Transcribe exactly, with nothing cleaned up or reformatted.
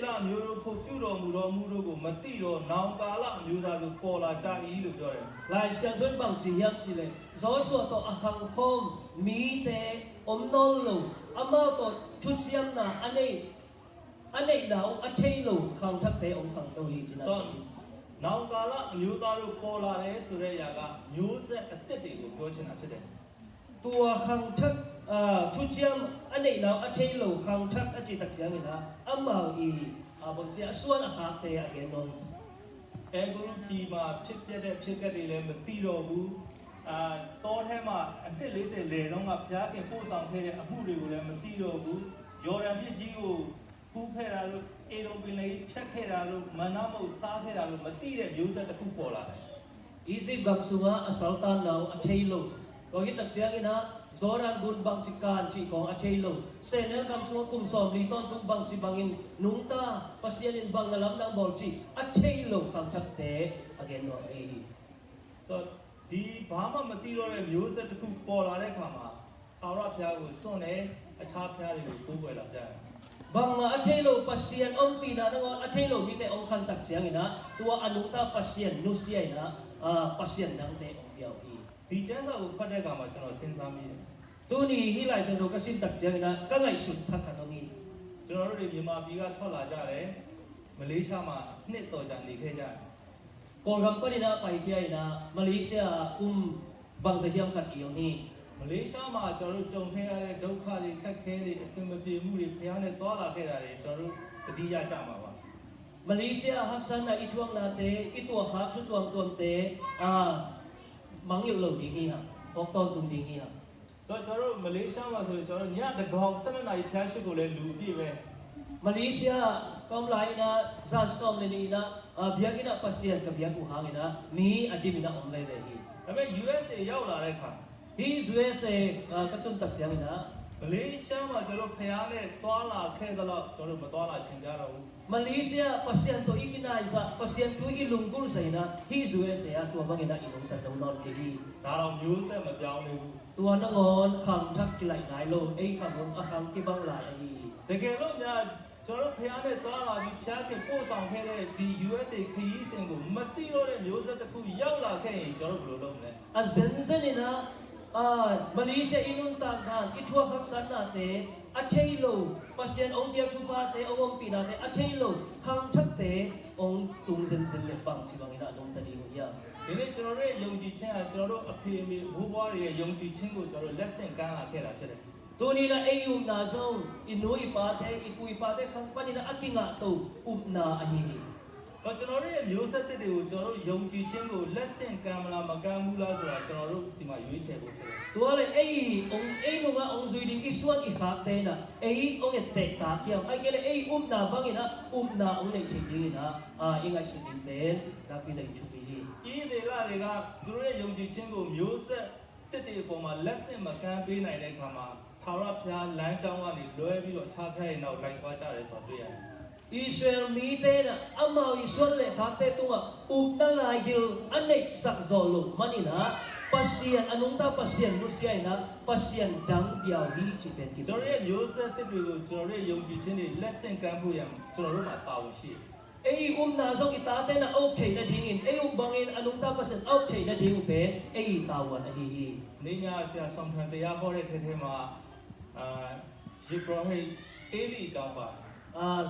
လအမျိုးတို့ ဖို့ပြုတော်မူသော အမှုတို့ကို မသိသော နောင်ကာလအမျိုးသားတို့ ပေါ်လာကြ၏လို့ ပြောတယ်။ လိုက်စံထွန်းဘင်ချီယမ်ချီလေ, Joshua တို့အခန်းခုံမီးတဲ့ အုံးနော်လို့ အမတော် ထူးချမ်းနာ အနှိမ့် အနှိမ့်နောက် အထိတ်လို့ ခံထပ်တဲ့ အောင်ခံတော်ကြီးချင်တာ။ ဆိုတော့ နောင်ကာလအမျိုးသားတို့ ပေါ်လာတယ်ဆိုတဲ့အရာက မျိုးဆက်အသစ်တွေကို ပြောချင်တာဖြစ်တယ်။ ตัวขังทัก อ่า ทุจยม อันไหนเรา อันไหนเราขังทัก อาจิตตักเสียงนี่นะ อามาอี อ่า บางทีส่วนอาคาเตะ again นน အဲဂုတ္တုပြည်မှာ ဖြစ်ပျက်တဲ့ ဖြစ်ရပ်တွေလည်း မသိတော့ဘူး။ အာ၊ တောထဲမှာ အနှစ်လေးဆယ် လဲတုန်းက ဘုရားခင် ပို့ဆောင်ခဲ့တဲ့ အမှုတွေကိုလည်း မသိတော့ဘူး။ ယော်ဒန်မြစ်ကြီးကို ကူးခဲ့တာတို့၊ ဧဒုံပင်လယ်ကြီး ဖြတ်ခဲ့တာတို့၊ မန္နမုန့်စားခဲ့တာတို့ မသိတဲ့ မျိုးဆက်တစ်ခု ပေါ်လာတယ်။ อียิปต์กำสุงะ อาศัลตานเนา อันไหนเรา ก็ฮิตตักเสียงนี่นะ Jordan gun bangci kan ci kong a thei lo. Sehnel gam sungah kum sawmli tawntung bangci bangin nungta Pasian in bang na lamdang bawl ci a thei lo khangthakte a gen nuam ahi hi. ဆိုတော့၊ ဒီဘာမှမသိတော့တဲ့ မျိုးဆက်တစ်ခု ပေါ်လာတဲ့အခါမှာ ထာဝရဘုရားကိုစွန့်တယ်၊ အခြားဘုရားတွေကို ကိုးကွယ်လာကြတယ်။ Bangmah a thei lo Pasian ompihna nangawn a thei lo mite hong khangthak ciangin ah, tua a nungta Pasian nusia in ah, ah, pasian dangte hong pia uh hi. ဒီကျမ်းစာကို ဖတ်တဲ့အခါမှာ ကျွန်တော် စဉ်းစားမိတယ်။ Tuni hih Lai Siangtho ka simtak ciangin ah ka ngaihsut thakhat om hi. ကျွန်တော်တို့တွေ မြန်မာပြည်က ထွက်လာကြတယ်။ မလေးရှားမှာ နှစ်အတော်ကြာ နေခဲ့ကြတယ်။ Kawlgam panin ah paikhia in ah Malaysia ah kum bangzah hiam khat i om hi. မလေးရှားမှာ ကျွန်တော်တို့ ကြုံခဲ့ရတဲ့ ဒုက္ခတွေ၊ အခက်အခဲတွေ၊ အဆင်မပြေမှုတွေ၊ ဘုရားနဲ့ သွားလာခဲ့တာတွေ ကျွန်တော်တို့ သတိရကြမှာပါ။ Malaysia ah haksatna i thuaknate, i tuakhak thu tuamtuamte, ah, mangngilh lo ding hi hang, phawk tawntung ding hi hang. ဆိုတော့၊ ကျွန်တော်တို့ မလေးရှားမှာဆိုရင် ကျွန်တော်တို့ ညသန်းခေါင် ဆယ့်နှစ်နာရီ ဘုရားရှိခိုးလဲ လူအပြည့်ပဲ။ Malaysia ah ka om lai in ah, zan sawm le nih in ah, ah, biakinn ah Pasian ka biak uh hangin ah, mi a dim in ah om veve hi. ဒါပေမဲ့ ယူအက်စ်အေ ရောက်လာတဲ့အခါ Hih U S A, ah, ka tun tak ciangin ah, မလေးရှားမှာ ကျွန်တော်တို့ ဘုရားနဲ့ သွားလာခဲ့သလောက် ကျွန်တော်တို့ မသွားလာချင်ကြတော့ဘူး။ Malaysia ah Pasian tawh i kinaizah, Pasian thu i lunggulh zah in ah, hih U S A ah tua bangin ah i nungta zo nawn kei hi. ဒါတောင် မျိုးဆက်မပြောင်းသေးဘူး။ Tua nangawn khangthak kilaih nai lo, ei khang hun a khang kibang lai ahi hi. တကယ်လို့များ ကျွန်တော်တို့ ဘုရားနဲ့ သွားလာပြီး ဘုရားခင် ပို့ဆောင်ခဲ့တဲ့ ဒီ ယူအက်စ်အေ ခရီးစဉ်ကို မသိတော့တဲ့ မျိုးဆက်တစ်ခု ရောက်လာခဲ့ရင် ကျွန်တော်တို့ ဘယ်လိုလုပ်မလဲ။ A zenzen in ah, ah, Malaysia i nuntak dan, i thuak haksatnate a thei lo, Pasian hong piak thuphate, hong ompihnate a thei lo khangthakte hong tung zenzen le bangci bangin ah a nungta ding uh hiam? ဒီနေ့ ကျွန်တော်တို့ရဲ့ ယုံကြည်ခြင်းဟာ ကျွန်တော်တို့ အဖေအမေ အဘိုးဘွားတွေရဲ့ ယုံကြည်ခြင်းကို ကျွန်တော်တို့ လက်ဆင့်ကမ်းလာခဲ့တာ ဖြစ်တယ်။ Tuni in ah ei upna zong i nu i pate, i pu i pate khang panin ah a kingahto upna ahi hi. ကျွန်တော်တို့ရဲ့ မျိုးဆက်သစ်တွေကို ကျွန်တော်တို့ ယုံကြည်ခြင်းကို လက်ဆင့်ကမ်းမလား၊ မကမ်းဘူးလားဆိုတာ ကျွန်တော်တို့ဆီမှာ ရွေးချယ်ဖို့ဖြစ်တယ်။ Tua le ei hong, ei nungah hong zui ding i suan i khakte in ah ei hong etteh tak hiam, ahih kei leh ei upna bangin ah upna hong neih theih dingin ah, ah, i ngaihsut ding pen nakpi takin thupi hi. ဣသရေလတွေက သူတို့ရဲ့ ယုံကြည်ခြင်းကို မျိုးဆက် သစ်တွေအပေါ်မှာ လက်ဆင့်မကမ်းပေးနိုင်တဲ့အခါမှာ ထာဝရဘုရားလမ်းကြောင်းကနေ လွဲပြီးတော့ အခြားဘုရားရဲ့နောက် လိုက်သွားကြတယ်ဆိုတာ တွေ့ရတယ်။ Israel mite in ah amau i suan le khakte tungah upna laigil a neihsak zawh loh manin ah, Pasian, a nungta Pasian nusia in ah Pasian dang pia uh hi cih pen ki- ကျွန်တော်တို့ရဲ့ မျိုးဆက်သစ်တွေကို ကျွန်တော်တို့ရဲ့ ယုံကြည်ခြင်းတွေ လက်ဆင့်ကမ်းဖို့ရန် ကျွန်တော်တို့မှာ တာဝန်ရှိတယ်။ Ei upna zong i tate in ah a up theih nadingin, ei up bangin a nungta Pasian a up theih nading uh pen ei tavuan ahi hi. နေ့ညဆရာ ဆောင်ထန်တရားဟောတဲ့ထဲထဲမှာ၊ အာ၊ ယဇ်ပုရောဟိတ် ဧလိအကြောင်းပါတယ်။ Ah,